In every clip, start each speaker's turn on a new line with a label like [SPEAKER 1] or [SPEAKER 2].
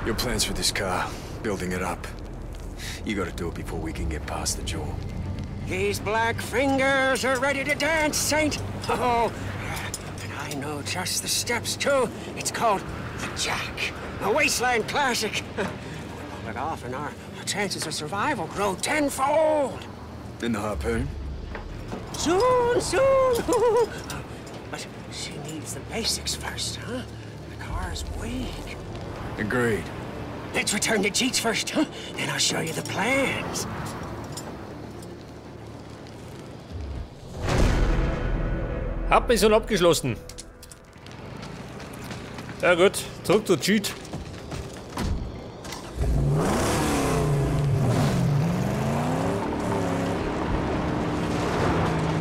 [SPEAKER 1] Your plans for this car, building it up. You gotta do it before we can get past the jaw.
[SPEAKER 2] These black fingers are ready to dance, Saint. Oh, and I know just the steps, too. It's called the Jack, a wasteland classic. We pull it off and our chances of survival grow tenfold.
[SPEAKER 1] Then the harpoon?
[SPEAKER 2] Soon, soon. But she needs the basics first, huh? The car's weak.
[SPEAKER 1] Agreed.
[SPEAKER 2] Let's return to Jeets first, huh? Then I'll show you the plans.
[SPEAKER 3] Hauptmission abgeschlossen. Ja gut, zurück zu Jeet.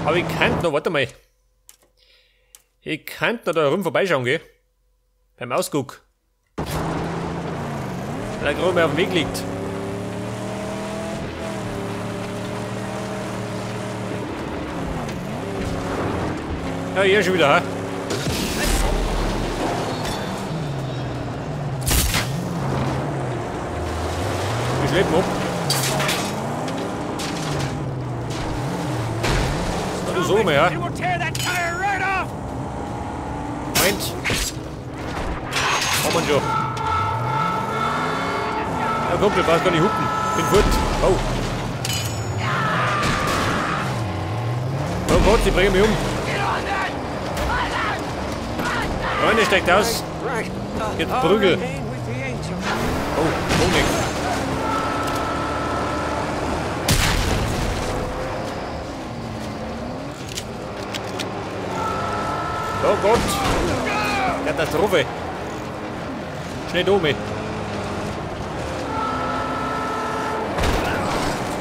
[SPEAKER 3] Aber ich könnte noch, warte mal. Ich könnte noch da rum vorbeischauen, gell? Beim Ausguck. Weil er gerade mal auf dem Weg liegt. Ja, hier schon wieder, hä? Wir schleppen ab. Na, du so mal, ja? Moment. Haben wir schon. Ja, Kumpel, brauchst gar nicht hupen. Bin fort. Oh. Oh Gott, sie bringen mich um. Freunde, steigt aus. Jetzt Prügel. Oh, Honig. Oh Gott. Katastrophe. Schnell um.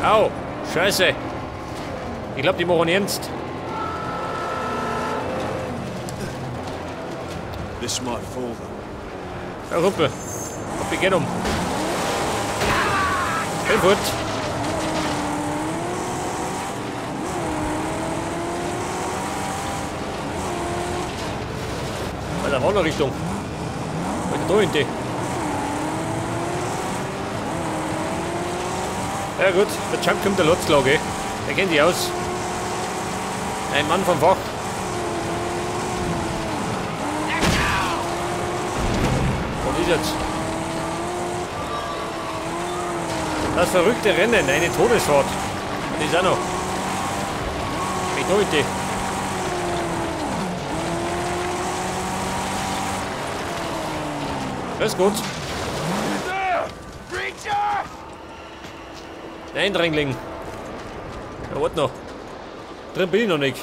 [SPEAKER 3] Au, Scheiße. Ich glaube, die machen ernst.
[SPEAKER 1] This might fool them.
[SPEAKER 3] Ja, Kumpel. Hopp, ich geh um. Bin fort. Alter, war noch Richtung. Weiter da hinten. Ja gut, der Jump kommt der Lotzlag, ey. Der kennt sich aus. Ein Mann vom Fach. Was ist jetzt? Das verrückte Rennen, eine Todesfahrt. Das ist auch noch. Ich da hinten. Das ist gut. Eindringling. Ja, warte noch. Drin bin ich noch nicht.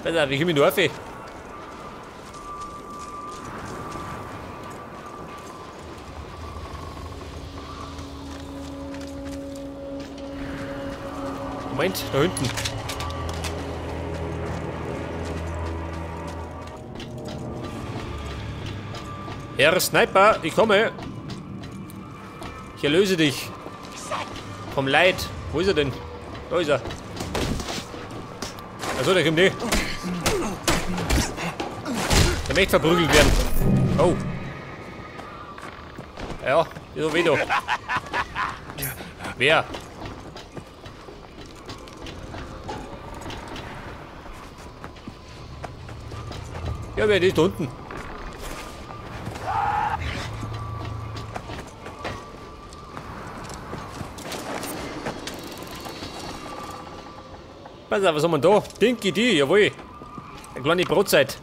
[SPEAKER 3] Alter, wie komme ich da rauf? Moment, da hinten. Herr Sniper, ich komme. Ich erlöse dich. Vom Leid. Wo ist er denn? Da ist er. Achso, der kommt eh. Der möchte verprügelt werden. Oh. Ja, ist so weh da. Wer? Ja, wer ist da unten? Pass auf, was haben wir da? Dinky D, jawohl. Eine kleine Brotzeit.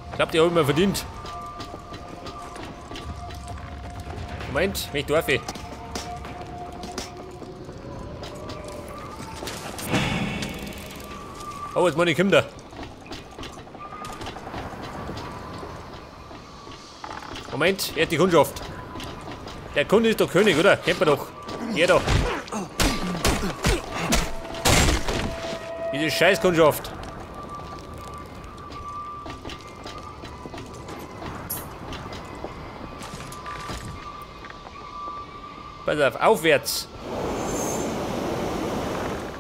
[SPEAKER 3] Ich glaube, die habe ich mir verdient. Moment, mich darf ich. Oh, jetzt meine Kinder. Moment, er hat die Kundschaft. Der Kunde ist doch König, oder? Kennt man doch. Jeder. Diese Scheißkundschaft. Pass auf, aufwärts.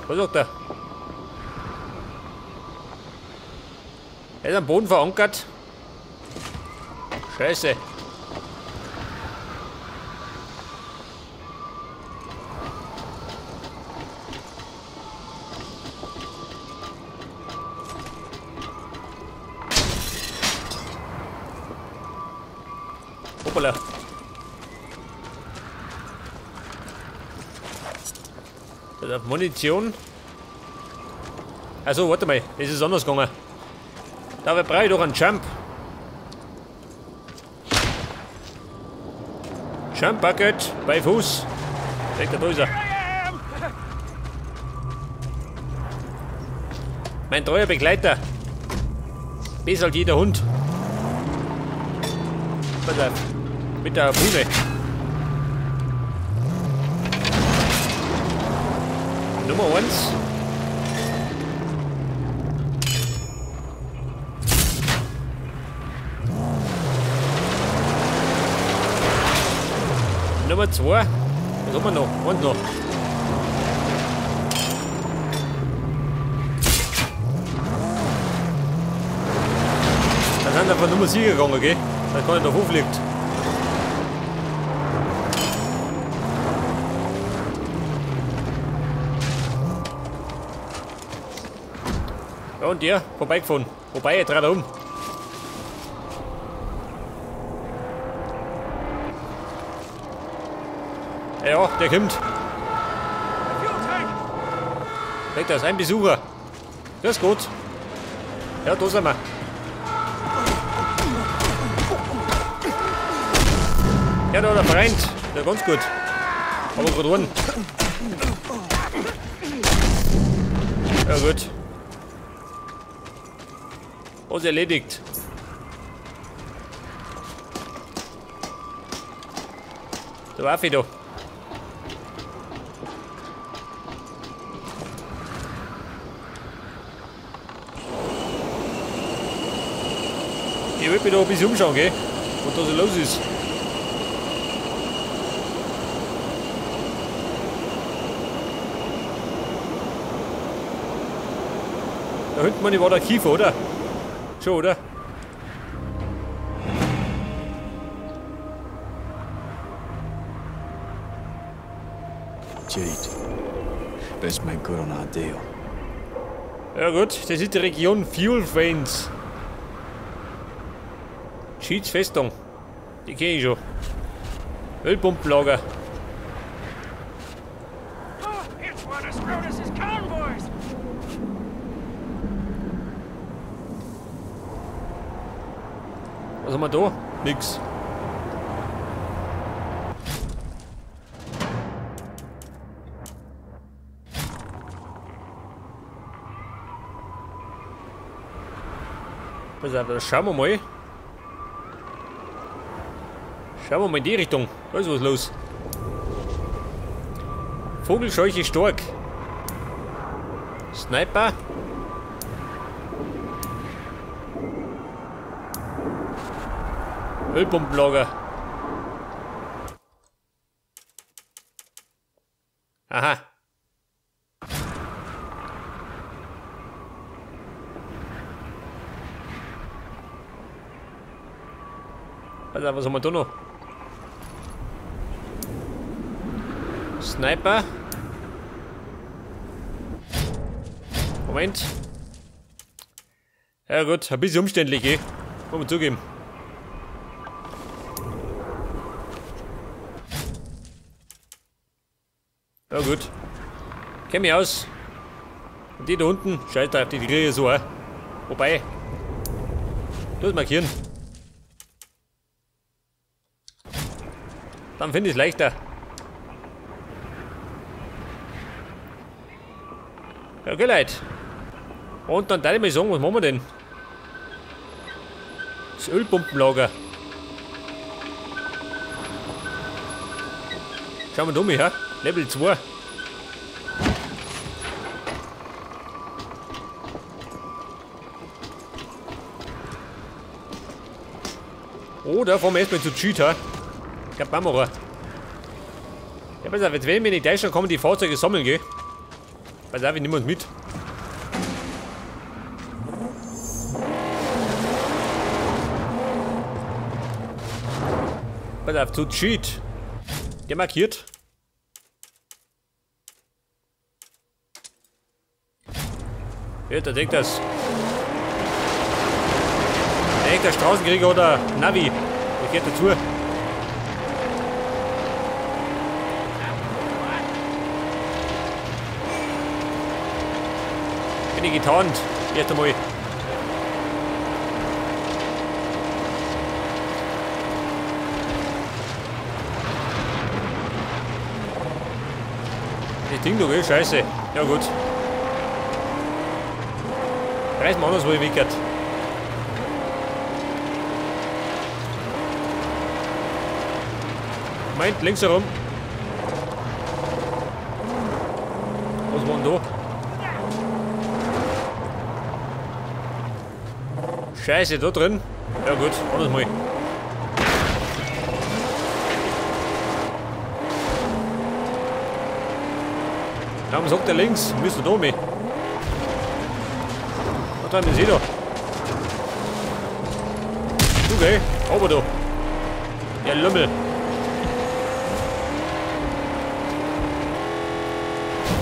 [SPEAKER 3] Was sagt er? Er ist am Boden verankert. Scheiße. Hoppala. Also Munition. Also, warte mal, es ist anders gegangen. Da brauche ich doch einen Jump. Jump Bucket bei Fuß. Weg, da ist er. Mein treuer Begleiter. Besser als jeder Hund. Pass auf. Mit der Harpune. Nummer 1. Nummer 2. Was haben wir noch? Und noch. Da sind einfach Nummer 7 gegangen, gell? Da kann ich noch hochfliegt. Ja, und der vorbeigefahren. Wobei, er dreht um. Ja, der kommt. Weg, da ist ein Besucher. Das ist gut. Ja, da sind wir. Ja, da der Freund. Ja, ganz gut. Aber gerade einen. Ja, gut. Was erledigt. Da war ich da. Ich will mich da ein bisschen umschauen, gell? Was da so los ist. Da hinten meine, war der Kiefer, oder? Schon, oder?
[SPEAKER 1] Jade. Best make good on our deal.
[SPEAKER 3] Ja gut, das ist die Region Fuel Veins. Cheats Festung. Die kenne ich schon. Ölpumpenlager. Was haben wir da? Nix. Pass auf, dann schauen wir mal. Schauen wir mal in die Richtung. Da ist was los. Vogelscheuche stark. Sniper. Ölpumpenlager. Aha. Also, was haben wir da noch? Sniper. Moment. Ja gut, ein bisschen umständlich, eh? Muss man zugeben. Ja gut. Kenn mich aus. Und die da unten, scheiß drauf, die kriege ich so auch. Wobei. Das markieren. Dann finde ich es leichter. Ja, okay, Leute. Und dann darf ich mal sagen, was machen wir denn? Das Ölpumpenlager. Schauen wir da mal her. Level 2. Oh, da fahren wir erstmal zu Cheetah. Ich glaub, Bammerer. Ja, pass auf, jetzt wenn wir in Deutschland kommen, die Fahrzeuge sammeln, gell? Pass auf, ich nehme uns mit. Pass auf, zu Cheat. Der markiert. Ja, da denkt das. Der denkt der Straßenkrieger oder Navi. Der geht dazu. Bin ich getarnt. Erst einmal. Das Ding doch, scheiße. Ja gut. Reißen wir anders, wo ich wickert. Moment, links herum. Was war denn da? Scheiße, da drin. Ja gut, anders mal. Warum sagt er links? Müsste da mit. Da drin ist jeder. Okay, aber da. Der Lümmel.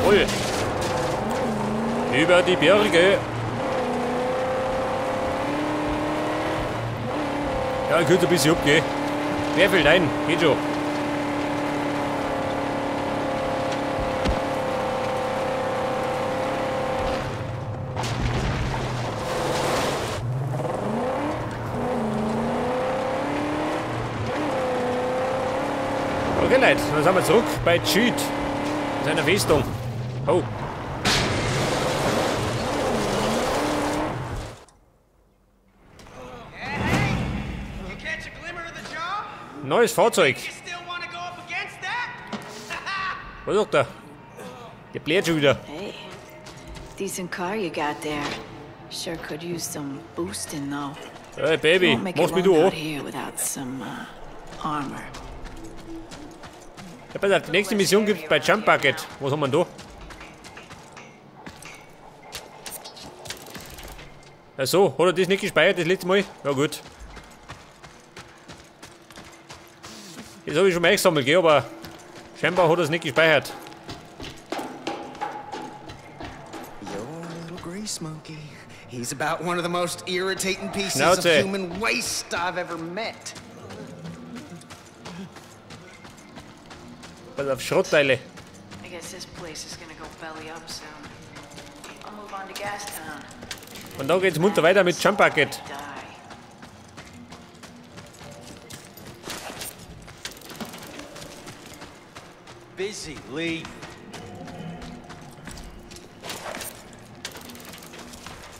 [SPEAKER 3] Voll. Über die Berge. Ja, ich könnte ein bisschen abgehen. Wer fällt ein? Geht schon. Okay, Leute, dann sind wir zurück bei Cheat in seiner Festung. Oh. Neues Fahrzeug. Was sagt er? Der bläht schon wieder.
[SPEAKER 4] Hey, decent car you got there. Sure could use some boosting though.
[SPEAKER 3] Hey Baby, machst mich du an? Ja, pass auf, die nächste Mission gibt es bei Jump Bucket. Was haben wir denn da? Ach so, hat er das nicht gespeichert das letzte Mal? Ja gut. Das habe ich schon mal eingesammelt, gell, aber scheinbar hat er es nicht gespeichert.
[SPEAKER 5] Your little grease monkey. He's about one of the most irritating pieces
[SPEAKER 3] Schnauze.
[SPEAKER 5] Of human waste I've ever met.
[SPEAKER 3] Pass auf, Schrottteile.
[SPEAKER 4] I guess this place is gonna go belly up soon. I'll move on to Gastown.
[SPEAKER 3] Und dann geht's munter weiter mit Jump Bucket.
[SPEAKER 6] Busy, Lee.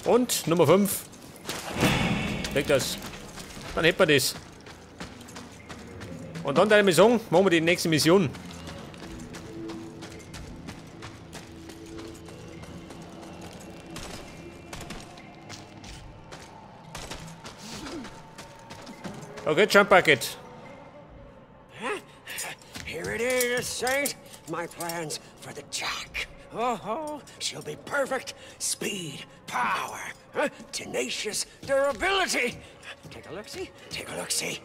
[SPEAKER 3] Und Nummer 5. Leg das. Dann hätten wir das. Und dann deine Mission, machen wir die nächste Mission. Okay, Jump Bucket.
[SPEAKER 2] Here it is, Saint. My plans for the Jack. Oh, she'll be perfect. Speed, power, huh? Tenacious durability. Take a look, see? Take a look, see?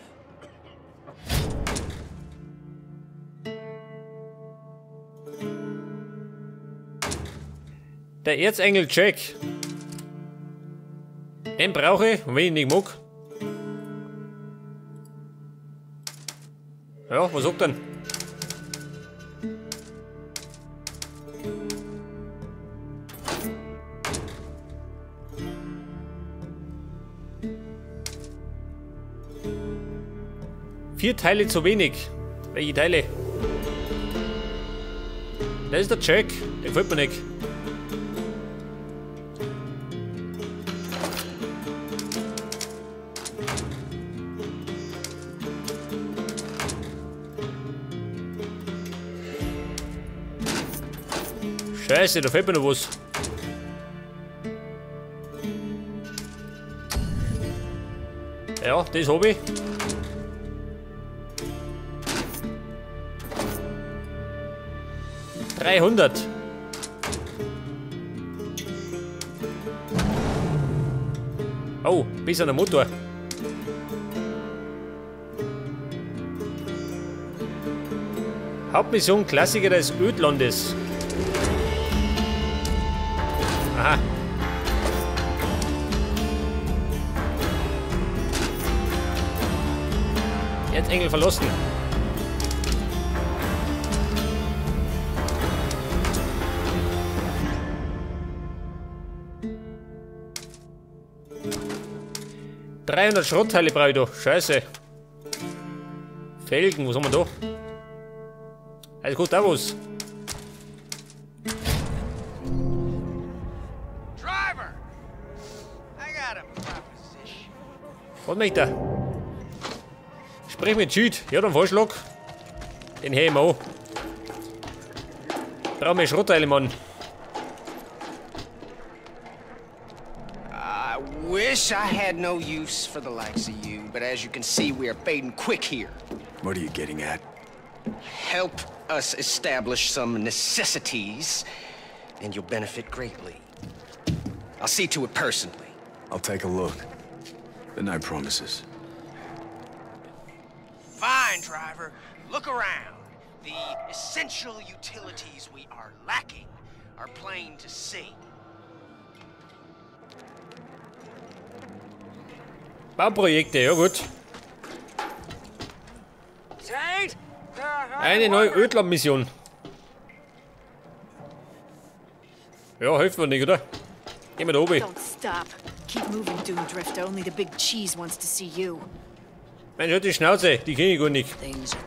[SPEAKER 3] Der Erzengel Jack. Den brauche ich, wenn ich nicht mag. Ja, was sagt denn? Vier Teile zu wenig. Welche Teile? Das ist der Jack. Der gefällt mir nicht. Scheiße, da fehlt mir noch was. Ja, das hab ich. $300. Oh, bis an der Motor. Hauptmission Klassiker des Ödlandes. Aha. Erzengel verlassen. ...300 Schrottteile brauche ich da. Scheiße. Felgen, was haben wir da? Also gut, da was.
[SPEAKER 6] Driver! I got a proposition.
[SPEAKER 3] Was möchte er? Sprich mit Jude. Ja, dann Vorschlag. Den heben wir an. Brauchen wir Schrottteile, Mann.
[SPEAKER 5] I wish I had no use for the likes of you, but as you can see, we are fading quick here.
[SPEAKER 1] What are you getting at?
[SPEAKER 5] Help us establish some necessities, and you'll benefit greatly. I'll see to it personally.
[SPEAKER 1] I'll take a look. But no promises.
[SPEAKER 5] Fine, driver. Look around. The essential utilities we are lacking are plain to see.
[SPEAKER 3] Bauprojekte, ja gut. Eine neue Ödland-Mission. Ja, hilft mir nicht, oder? Gehen wir da oben.
[SPEAKER 4] Don't stop. Keep moving, Dune Drifter. Only the big cheese wants to see you.
[SPEAKER 3] Mensch, halt die Schnauze, die kenn ich gar nicht.
[SPEAKER 4] Things are